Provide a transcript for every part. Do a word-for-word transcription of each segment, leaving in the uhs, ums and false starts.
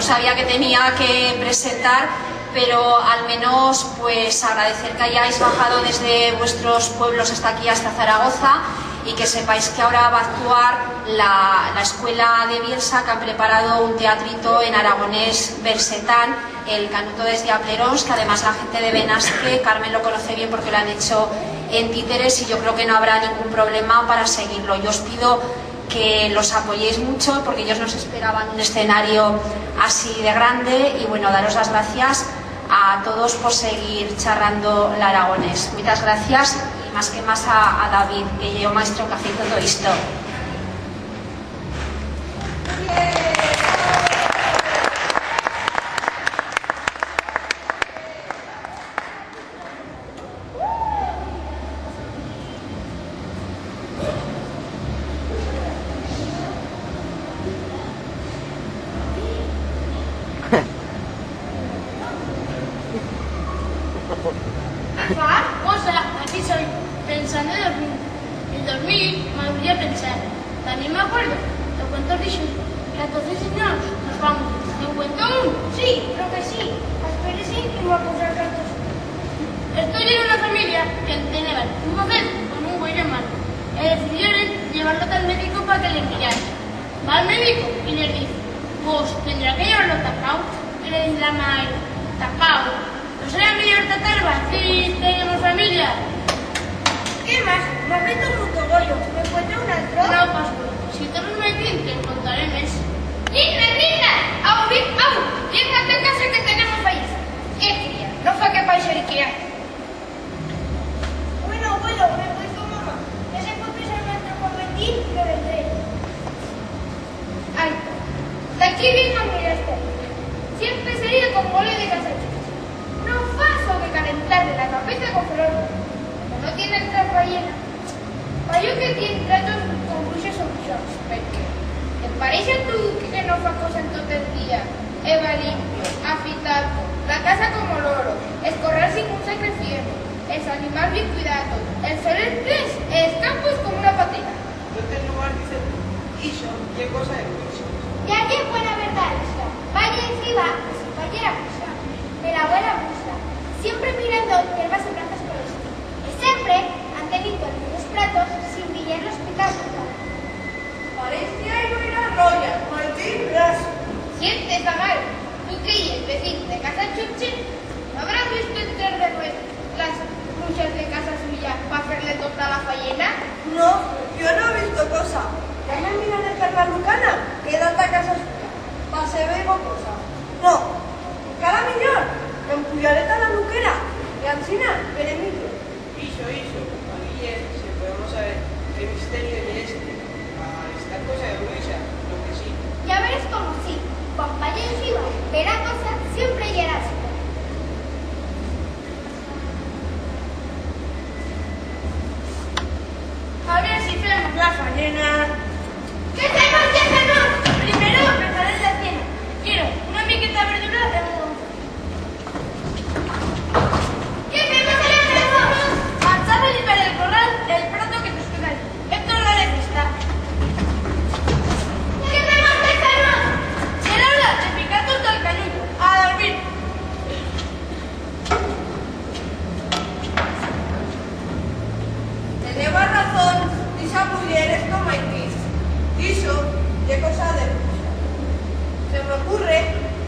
Sabía que tenía que presentar, pero al menos, pues, agradecer que hayáis bajado desde vuestros pueblos hasta aquí, hasta Zaragoza, y que sepáis que ahora va a actuar la, la Escuela de Bielsa, que han preparado un teatrito en aragonés bersetán, el Canuto desde Aplerons, que además la gente de Benasque, Carmen lo conoce bien porque lo han hecho en Títeres, y yo creo que no habrá ningún problema para seguirlo. Yo os pido que los apoyéis mucho, porque ellos no se esperaban un escenario así de grande, y bueno, daros las gracias a todos por seguir charrando l'aragonés. Muitas gracias, y más que más a, a David, que ye o maestro que ha feito todo esto. Fa, cosa, aquí soi, pensando en dormir. En dormir, m'habría pensar. Tamién m'acuerdo de cuentos d'ixos. Ratos de senyors, nos vamos. Te'n cuento un? Sí, creo que sí. Espérese que m'acuerdo el rato. Esto ye d'una familia que teneban un mocet con un cuello malo. E decidioren llevar-lo ta'l medico pa que le mirase. Va al medico y les dice: "Pues tendrá que llevar-lo tapau". Y le dice la mare: "Tapau? No será millor tatar-va? Si tenemos familia". ¿Qué más? M'ha feito muto goyo. Me cuenta un altro? No, Pascu, si tornes mai pronto, te'n contaré mes. Linda, Linda! Au, vin, au! Llega-te a casa que tenemos fiesta. Qué cría, no fa que paixeriquear. Bueno, bueno, me voi con mamá. Ya se pot pisar un altro momentín que vendré. Ai, d'aquí vin a mirar este. Siempre sería con gole de casa chucha. No fa soque calentar-le la capeza con flor. Como no tiene altra fayena. Pa yo que tien tratos con bruixas o bruixons, perque te pareix a tu que, que no fa cosa en tot el día? Eba limpio, afitar-lo, la casa como loro, escorrar sin un sacrificio, es animals bien cuidatos, el sol el pres, es campos como una patera. No te lo vas dicer tú, ixo ye cosa de bruixos. Ya ye buena verdat, ixa. Vaya y diba que si fayera bruixa, me la abuela bruixa, siempre mirando hierbas y plantas por el sitio. E siempre han tenido algunos pratos sin vier-los picar nunca. Pareix que hai boiras royas, maitín raso. Siente, Zagal, tu que ye el vecín de casa Chuche, no habrás visto el tres de ruedas, las bruixas de casa suya pa fer-le tota la fayena? No, yo no he visto cosa. Ya me miran el carbalucana, que d'a ta casa suya, pa se veigo cosa. No, encara millor, empuyaré ta la nuquera, y ansina veré millor. Ixo, ixo, pa vier si podemos saber qué misterio ye este. Ah, esta cosa de bruixa, lo que sí. Ya verás como sí, cuan vaya y diba, verá cosa siempre yera así. A ver si femos la fayena. ¿Qué femos, qué femos? Primero, preparar la cena. Quiero una miqueta verdura y un huevo. ¿Qué femos, qué femos? Marchar a limpiar el corral, el prato que nos queda ahí. Esto no le gusta. ¿Qué femos, qué femos? Será hora de picar tot el canyuto. A dormir. Teneba razón ixa muller, esto maitín. Ixo ye cosa de bruixa. Se me ocurre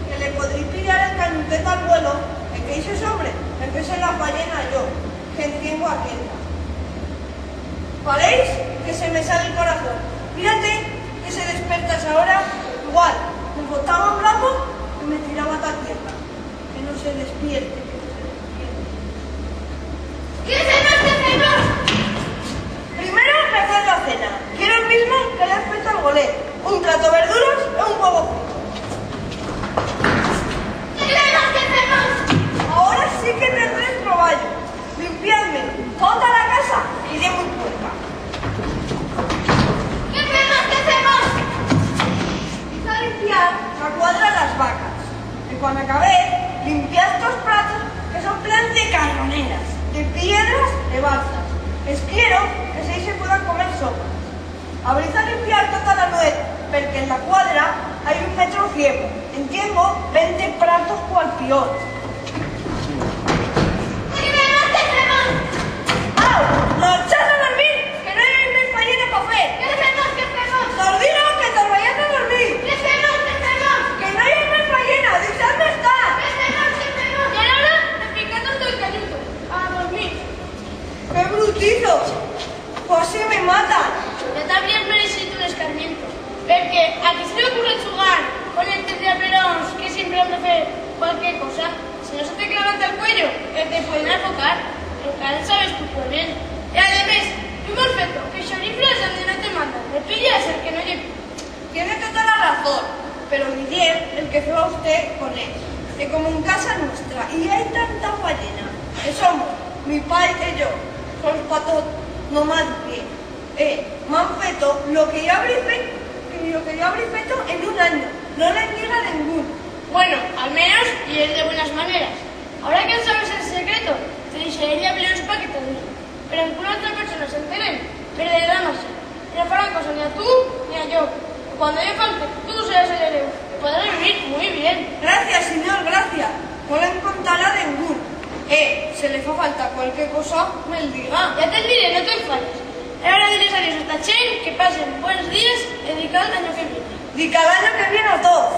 que le podrí pillar el canyutet al vuelo e que ixos hombres empecen la fayena yo, que en tiengo a quenta. Pareix que se me sale el corazón. Mira-te que se despertas ahora, igual me botaba un bramo y me tiraba ta tierra. Que no se despierte, que no se despierte. ¿Qué femos, qué femos? Primero, meter la cena. Quiero el mismo que le he feito al golet. Un plato verduras e un huevo frito. ¿Qué femos, qué femos? Ahora sí que tendré el troballo. Limpiar-me tota la casa, que ye muit puerca. ¿Qué femos, qué femos? Empiezo a limpiar la cuadra las vacas. E cuan acabé, limpiar estos pratos que son plens de carroneras, de piedras, de balsas. Espiero que esei se puedan comer sopas. Abriz a limpiar tota la nuet, perque en la cuadra hai un metro ciego. Tiengo vente pratos cual pión. Au, marchar a dormir, que no i hai mes fayena pa fer. Qué femos, qué femos? Tos digo que tos vayaz a dormir. Qué femos, qué femos? Que no i hai mes fayena, deixar-me estar. Qué femos, qué femos? Ya era hora de picar-nos el canyuto. A dormir. Qué brutizos! Cuasi me matan. Ya t'habrías mereixit un escarmiento, perque a qui se le ocurre chugar con el trillabrelons, que siempre han de fer cualquier cosa? Si no se te clavan ta'l cuello, que te pueden afocar. Encara en sabes tu cuerrent. E ademés, tu mal feto, que xoriflas donde no te mandan, me pillas el que no ye. Tiene tota la razón, pero Miguel, el que feba usté con él, que como en casa nuestra i hai tanta fayena, que somos, mi pai e yo, sols pa tot, no m'ha dit bien. Eh, m'han feto lo que yo habrí fe-, que lo que yo habrí feto en un anyo, no le'n diga a dengún. Bueno, al menos ye el de buenas maneras. Ahora que sabes el secreto, te dixeré el llabrelón pa que te diga. Pero en que una otra persona s'enteren, perderá la marcha. Y no farán caso ni a tu ni a yo. Y cuando yo falte, tú serás el hereu. Y podrás vivir muy bien. Gracias, sinyor, gracias. No le'n contaré a dengún. Eh, se le fa falta cualquier cosa, me'l diga. Ya te'l diré, no t'enfades. Era hora de dir adiós a esta chent, que pasen buens días y dica l'anyo que viene. Dica l'anyo que viene a toz.